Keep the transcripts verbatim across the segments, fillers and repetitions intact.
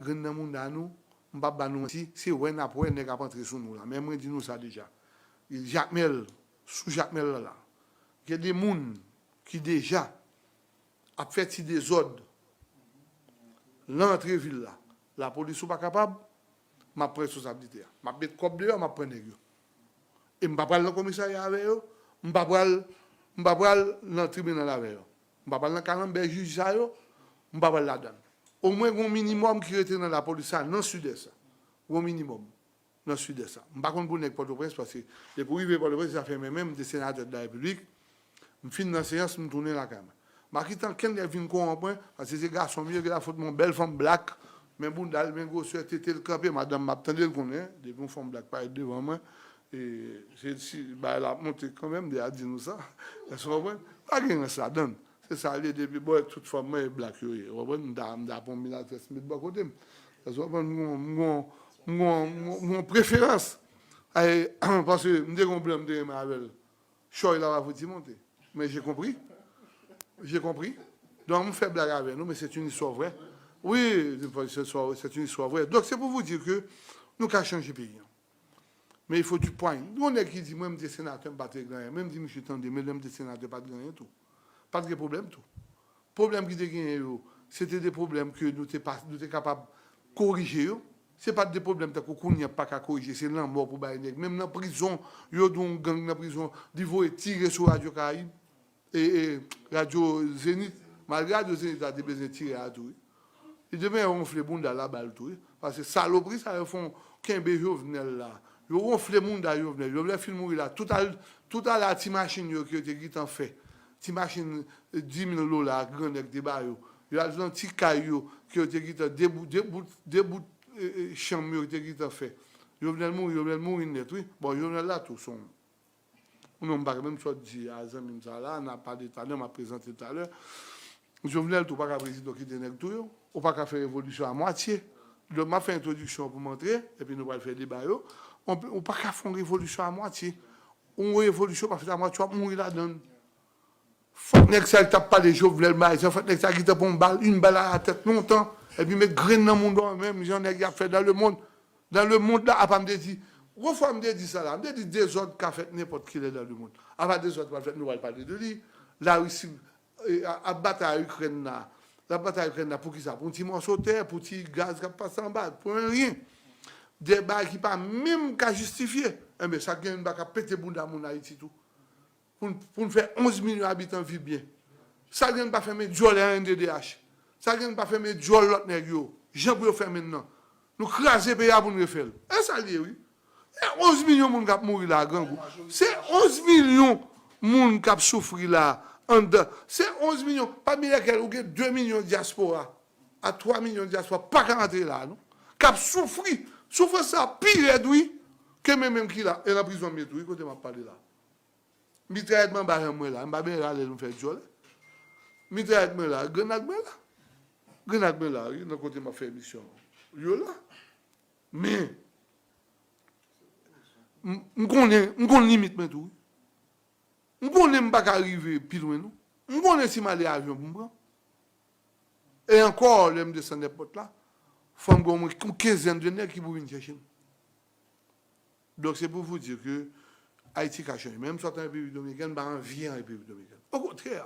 grenn nan mounda nou, m p ap ba nou manti, se wè n ap wè nèg ap antre sou nou la. Men mwen di nou sa deja. Jakmèl, sou Jakmèl la, la, gen de moun ki deja ap fè ti dezòd nan antre vil la. Lapolis ou pa kapab, m ap pran responsablite a. M ap met kòb deyò, m ap pran nèg yo. E m pa pral nan komisarya avè yo, m pa pral, m pa pral nan tribinal avè yo. M pa pral nan kalanbè jij sa yo, m pa pral ladan l. Omwen gen yon minimòm ki rete nan lapolis sa nan Sidès la. Yon minimòm nan Sidès la. M pa konn pou nèg Pòtoprens, paske depi w rive Pòtoprens, zafè men menm, m te senatè de la Repiblik, m fin nan seyans, m tounen lakay mwen. M pa kite ankenn nèg vin kòwonp mwen, paske se gason m ye, gen la fout mwen bèl fanm blak, men bounda l, men gwosè tete l kanpe, madanm m ap tande l konnen, depi yon fanm blak parèt devan mwen, e, se si bagay la ap monte kanmenm, m deja di nou sa, èske w konprann? Pa gen rans ladan l. Se sa l ye, depi bò tout fanm mwen e blak yo ye, w konprann? M ta, m ta pran yon minatrès met bò kote m. Èske w konprann? M gon, m gon, m gon, m gon, m gon preferans. Ay, paske m te gen yon blan m te renmen avè l. Chòy la pa fouti monte. Men j'ai compris. J'ai compris. Donk, m fè blag avè nou, men c'est une histoire vraie. Wi, c'est c'est une histoire vraie. Donk, se pou vous dire que nou ka chanje peyi an. Men il faut du poigne. Yon nèg ki di, mwen, m te senatè, m pa te gen anyen. Men m di, misye, tande, men lè m te senatè, pa t gen anyen tou. Pa t gen pwoblèm tou. Pwoblèm ki te genyen yo, se te de pwoblèm ke nou te pa, nou te kapab korije yo. Se pa t de pwoblèm tankou kounye a pa ka korije, se lanmò pou bay nèg. Menm nan prizon, yo di yon gang nan prizon, li voye tire sou Radyo Karayib, e, e, Radyo Zenith. Malgre Radyo Zenith la te bezwen tire a tou, wi. Li te bezwen wonfle bounda l a bal tou, wi. Paske salopri sa yo fè kenbe Jovenel la. Yo wonfle bounda Jovenel. Jovenel fin mouri la. Tout al, tout al a ti machin yo ke yo te gentan fè. Ti machin, eh, dis mil dola, grannèg te ba yo. Yo al nan ti kay yo, ke yo te gentan de bout, de bout, de bout, eh, eh, chanm yo te gentan fè. Jovenel mouri, Jovenel mouri nèt, wi. Bon, Jovenel la tou, se yon, yon nonm pa menm sòt di a zanmi m sa la, n a pale talè, m a prezante talè. Jovenel tou pa ka prezidan kite nèg touye w. Ou pa ka fè revolisyon a mwatye. Donk, m ap fè entwodiksyon pou m antre, epi nou pral fè deba yo. Ou pa ka fè yon revolisyon a mwatye. Yon revolisyon pa fèt a mwatye, w ap mouri ladan l. Fòk nèg sa ki t ap pale Jovenel, bagay sa, fòk nèg sa gentan pran yon bal, yon bal a latèt lontan, epi met grenn nan moun nan menm jan nèg y ap fè dans le monde. Dans le monde la, apa m te di, yon fwa m te di sa la, m te di dezòd ka fèt nenpòt kilè dans le monde. Apa dezòd pral fèt, nou pral pale de li. Larisi, eh, ap batay Ikrèn la. L ap batay Ikrèn la pou ki sa? Pou yon ti mòso tè, pou ti gaz k ap pase anba, pou anyen. De bagay ki pa menm ka jistifye. Enben, sa gen pa ka pete bounda moun Ayiti tou. Pou n, pou n fè onz milyon abitan viv byen. Sa gen pa fèmen dyòl R N D D H. Sa gen pa fèmen dyòl lòt nèg yo. Jan pou yo fèmen nan. Nou kraze peyi a pou n refè l. E sa l ye, wi. E onz milyon moun k ap mouri la, grangou. Se onz milyon moun k ap soufri la, anndan. Se onz milyon, pami lèkèl ou gen de milyon dyaspora, a twa milyon dyaspora, pa ka rantre la, non. K ap soufri. Soufrans sa pi rèd, wi, ke men menm ki la. E nan prizon m ye tou, wi, kote m ap pale la. Mitrayèt mwen anba janm mwen la, m pa bezwen rale l m fè dyòl. Mitrayèt mwen la, grenad mwen la. Grenad mwen la, wi, nan kote m ap fè emisyon. Yo la. Men, m, m konnen, m konn limit mwen tou, wi. M konnen m pa ka rive pi lwen, non. M konnen si m ale avyon pou m pran. E ankò, lè m desann èpòt la, fò m gen omwen yon kenzèn de nèg ki pou vin chèche m. Donk, se pou vous dire que Ayiti ka chanje. Men m sot an Repiblik Dominikèn, m pa anvi an Repiblik Dominikèn. Okontrè,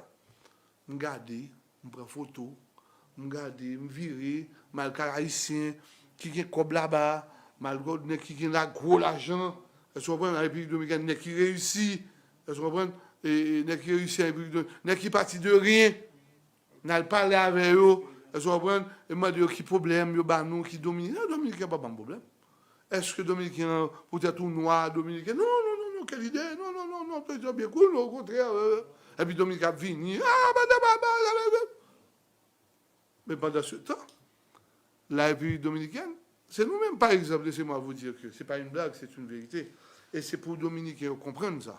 m gade, m pran foto, m gade, m vire, m al kay Ayisyen ki gen kòb laba, m al kay nèg ki gen la, gwo lajan, èske w konprann, an Repiblik Dominikèn, nèg ki reyisi, èske w konprann, e, e, nèg ki reyisi an Repiblik Dominikèn, nèg ki pati de ryen. N al pale avè yo, èske w konprann? E mande yo ki pwoblèm yo ba nou, ki Dominiken. Non, Dominiken pa ban m pwoblèm. Èske Dominiken an, poutèt ou nwa, Dominiken? Non, non, non, non, kèl ide? Non, non, non, non, peyi byen cool, okontrè. Epi Dominiken ap vini. Ah, ba, ba, ba, ba, ba, ba. Men pandan se tan, la Repiblik Dominikèn, se nou menm, pa egzanp, laissez-moi vous dire que c'est pas une blague, c'est une vérité. E se pou Dominiken yo konprann sa.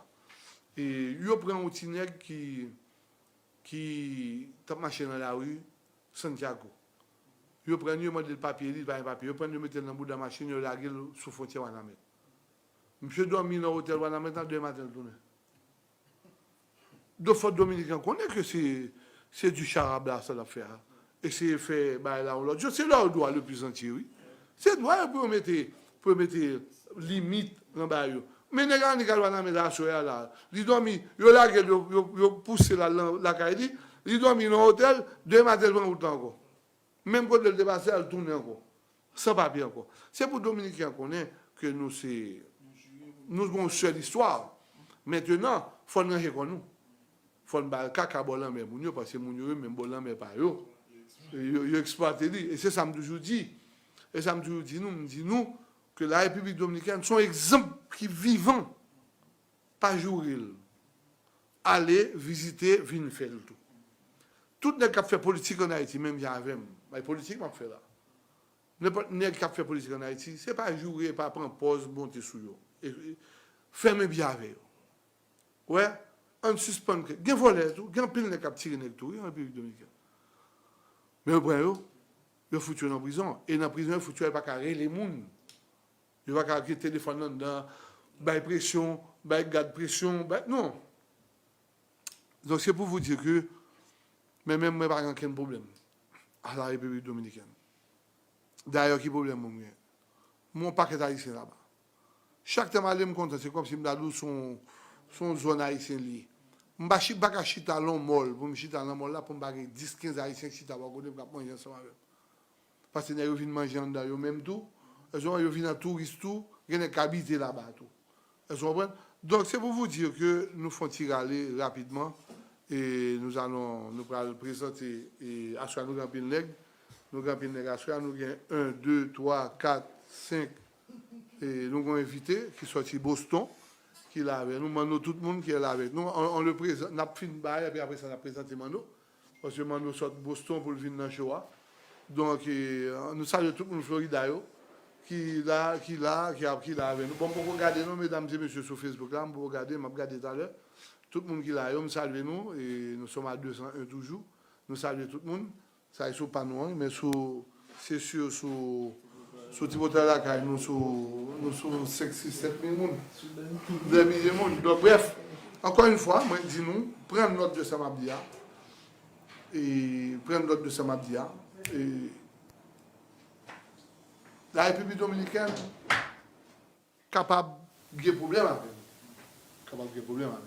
E yo pran yon ti nèg ki ki t ap mache nan lari Santiago. Yo pran l, yo mande l papye, li pa gen papye. Yo pran l, yo mete l nan bouda machin, yo lage l sou fwontyè Wanament. Misye dòmi nan otèl Wanament la, demen maten l tounen. Donk, fò Dominiken konnen ke se, se du charabla sa l ap fè a. eseye fè bagay la yon lòt jan. Se lè yo dwa le plis antye, wi. Se dwa yo pou yo mete, pou yo mete limit nan bagay yo. Men nèg la annik al nan men la aswè a la. Li dòmi, yo lage l, yo, yo, yo pouse l al nan lakay li. Li dòmi nan otèl, demen maten l pran wout la ankò. Menm kote l te pase, al tounen ankò. San papye ankò. Se pou Dominiken an konnen ke nou se, nou gon sèl istwa. Mentenan, fò n ranje kò nou. Fò n ba kaka bò lanmè moun yo, paske moun yo, yo menm bò lanmè pa yo. Yo, yo eksplwate li. E se sa m toujou di. E sa m toujou di nou, m di nou ke la Repiblik Dominikèn se yon egzanp ki vivan. Pa joure l. Ale, vizite, vin fè l tou. Tout nèg k ap fè politik ann Ayiti, menm jan avè m. Bay politik m ap fè la. Nenpòt nèg k ap fè politik ann Ayiti, se pa joure, pa pran pòz monte sou yo. E, e, fèmen byen avè yo. Wè, ann sispann kre-, gen vòlè tou, gen anpil nèg k ap tire nèg tou, wi, an Repiblik Dominikèn. Men yo pran yo, yo fout yo nan prizon. E nan prizon, yo fout yo, yo pa ka rele moun. Yo pa ka gen telefòn anndan, bay presyon, bay gad presyon, bay, non. Donk, se pou vous dire que, men menm mwen pa gen okenn pwoblèm a la Repiblik Dominikèn. Dayè, ki pwoblèm mwen gen? Mwen yon pakèt Ayisyen laba. Chak tan m ale, m kontan. Se kòmsi m ta di w se yon, se yon zòn Ayisyen li ye. M pa chi-, m pa ka chita lan mòl, pou m chita lan mòl la, pou m pa gen dis, kenz Ayisyen k chita bò kote m, k ap manje ansanm avè m. Paske nèg yo vin manje anndan yo menm tou. Èske w konprann? Yo vin an touris tou. Gen nèg k abite laba tou. Èske w konprann? Donk, se pou vous dire que nou fè yon ti rale rapidman. E nou alon, nou pral prezante, e aswè a nou gen anpil nèg. Nou gen anpil nèg aswè a. Nou gen en, de, twa, kat, senk. E nou gen yon envite ki sòti Boston, ki la avè nou. Manno, tout moun ki la avèk nou. On, on le présente, n ap fin bay, epi apre sa, n ap prezante Manno. Paske Manno sot Boston pou l vin nan show a. Donk, e, nou salye tout moun Florida yo ki la, ki la, ki ap, ki la avè nou. Bon, m poko gade non, medam e mesye sou Facebook la, m poko gade, m ap gade talè. Tout moun ki la yo, m salye nou, e nous sommes à deux cent un toujou. Nou salye tout moun. Sa e sou pa nou an, men sou, se si sou, sou ti pòtay lakay nou, sou, nou sou senk, sis, sèt mil moun. Dè milye moun. Donk, brèf, ankò yon fwa, mwen di nou, pran nòt de sa m ap di a. E pran nòt de sa m ap di a. E la Repiblik Dominikèn kapab gen pwoblèm avè nou. Kapab gen pwoblèm avè nou.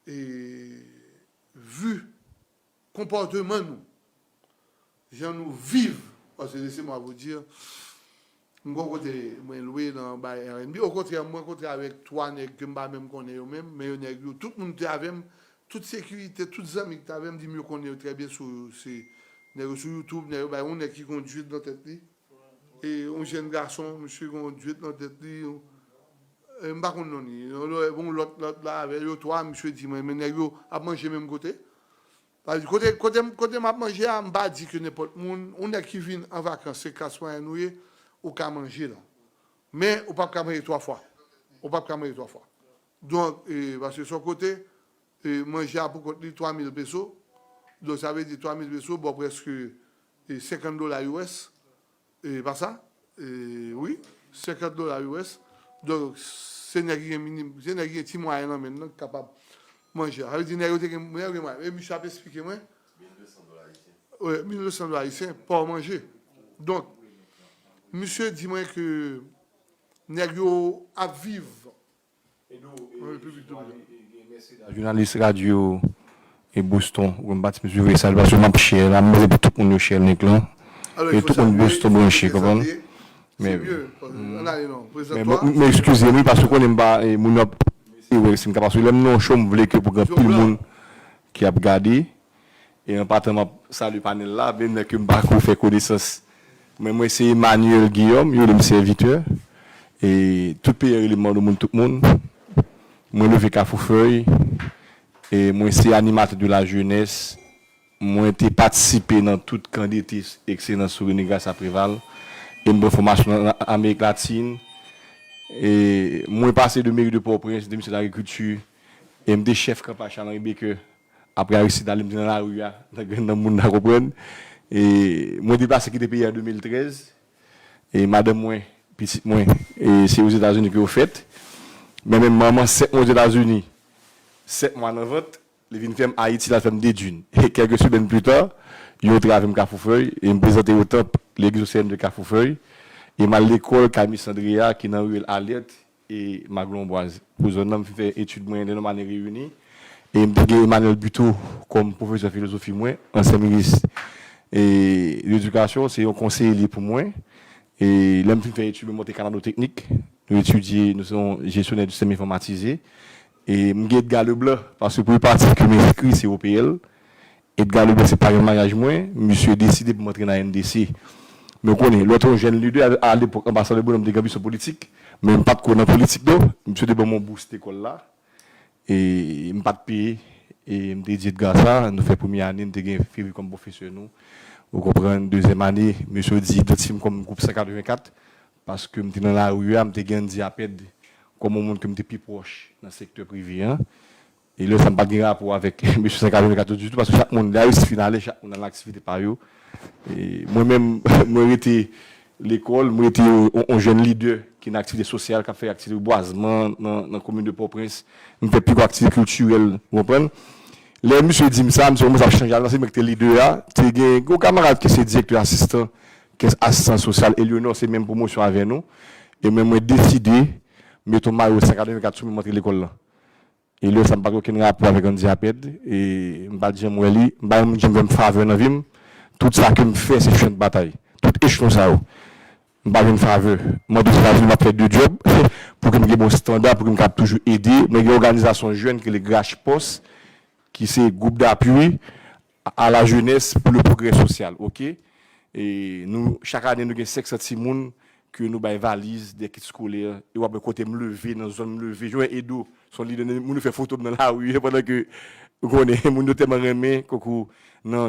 E vi konpòteman nou, jan nou viv, paske laissez-moi vous dire, m gon kote mwen lwe nan bay R and B. Okontrè, mwen rankontre avèk twa nèg ke m pa menm konnen yo menm, men yo nèg yo, tout moun ki te avè m, tout sekirite, tout zanmi ki te avè m, di m yo konnen yo trè byen, sou, se nèg yo sou YouTube, nèg yo bay yon nèg ki gon dread nan tèt li. E yon jèn gason, misye gon dread nan tèt li. E m pa konn non li. Yon lò, yon lòt, lòt la avè yo twa, misye di mwen, men nèg yo ap manje menm kote. Sa vle di, kote, kote, kote m ap manje a, m pa di ke nenpòt moun, yon nèg ki vin an vakans, se klas mwayèn ou ye, ou ka manje la. Men, ou p ap ka manje twa fwa. Ou p ap ka manje twa fwa. Donk, e, paske se yon kote, e, manje a pou kont li twa mil peso. Donk, sa vle di twa mil peso, bon, prèske, e, senkant dola U S. E, pa sa? E, wi, senkant dola U S. Donk, se nèg ki gen minim, se nèg ki gen ti mwayen nan men l nan ki kapab manje. Sa vle di nèg yo te gen, nèg yo gen mwayen. E misye ap esplike mwen. Mil de san dola ayisyen. Wi, mil de san dola ayisyen, pa w manje. Donk, misye di mwen ke nèg yo ap viv Edo, e, Repiblik Dominikèn. Jounalis radyo e Boston, ou konn pati m swiv sa, paske m ap share la, m bezwen pou tout moun yo share link lan. E tout moun Boston branche, konprann? Men, men bon, m eskize m, wi, paske ou konnen m pa, e, moun yo ap, e, wè, si m ka, paske lè m nan yon show, m vle ke pou gen anpil moun ki ap gade. E an patan, m ap salye panèl la, byenvni ke m pako fè konesans. Men mwen se Emmanuel Guillaume, yo rele m sèvitè. E tout peyi an rele m Manno moun tout moun. Mwen leve Kafou Fèy. E mwen se animatè de la jeunesse. Mwen te patisipe nan tout kan dete Ekselans sou René Gracia Préval. E m pran fòmasyon nan, nan Amerik Latin. E mwen pase de meri de Pòtoprens, de ministè de lagrikilti. E m te chèf kanpay Charles Henri Baker. Apre Aristide ale, m te nan lari a, nan grenn nan moun nan, konprann. E mwen deplase kite peyi a de mil trèz. E madanm mwen, pitit mwen, e se Ozetazini ke yo fèt. Men menm manman ansent mwen Ozetazini, sèt mwa nan vant, li vin fè m Ayiti, l al fè m dedwin. E kèlke semèn pita, yo antre avè m Kafoufèy, e m prezante yo tanp legliz O C M de Kafoufèy, e m al lekòl kay Mis Andrea ki nan riyèl Alèt e Maglonbwaz. Pou zòn nan, m fin fè etid mwen nan Nonm Ane Reyini, e m te gen Emmanuel Buteau kòm pwofesè filozofi mwen, ansyen minis e ledikasyon, se yon konseye li pou mwen. E lè m fin fè etid mwen, m monte Kanado Teknik. Nou etidye, nou se yon jesyonè sistèm enfòmatize. E m gen Edgar Leblanc, paske premye pati ke m enskri, se O P L. Edgar Leblanc se parenn maryaj mwen, misye deside pou m antre nan A N D C. Men w konnen, lè w te yon jèn lidè, a, a lepòk, anbasadè Bonòm te gen anbisyon politik, men m pa t ko nan politik, non. Misye te ban m yon bous lekòl la. E m pa t peye. E m te di Edgar sa, nou fè premye ane, n te gen Fevri kòm pwofesè nou. Ou konprann, dezyèm ane, mesye yo di idantifye m kòm gwoup san katrevenkat, paske m te nan lari a, m te gen Andy Apèd kòm yon moun ke m te pi pwòch nan sektè prive an. E lè sa, m pa t gen rapò avèk mesye san katrevenkat yo ditou, paske chak moun, lè Aristide fin ale, chak moun al nan aktivite pa yo. E mwen menm, mwen rete lekòl, mwen rete yon, yon jèn lidè ki nan aktivite sosyal, k ap fè aktivite rebwazman nan, nan komin de Pòtoprens. M fè piko aktivite kiltirèl, ou konprann? Lè misye di m sa, misye kòmanse ap chanje al nan, se mwen ki te lidè a. Te gen yon kamarad ki se direktè asistan, kès asistans sosyal, Eleonor, se menm pwomosyon avè nou. E mwen, mwen deside mete yon mayo san katrevenkat sou mwen, m antre lekòl lan. E lè sa, m pa t gen okenn rapò avèk Andy Apèd, e m pa t janm wè li, m pa janm, janm fè m favè nan vi m. Tout sa ke m fè, se chant batay. Tout echelon sa yo. M pa jwenn favè. M antre Ozetazini, m ap fè de djòb pou ke m gen bon estanda, pou ke m kapab toujou ede. Mwen gen òganizasyon jèn ki rele Grash Post, ki se gwoup dapui a la jeunesse pour le progrès social, oke? E nou, chak ane, nou gen senk san timoun ke nou bay valiz, de kit eskolè, e w ap wè kote m leve, nan zòn m leve. Jan w wè Edo, se yon lidè, moun yo fè foto m nan lari, pandan ke, ou konnen, moun yo tèlman renmen, konkou nan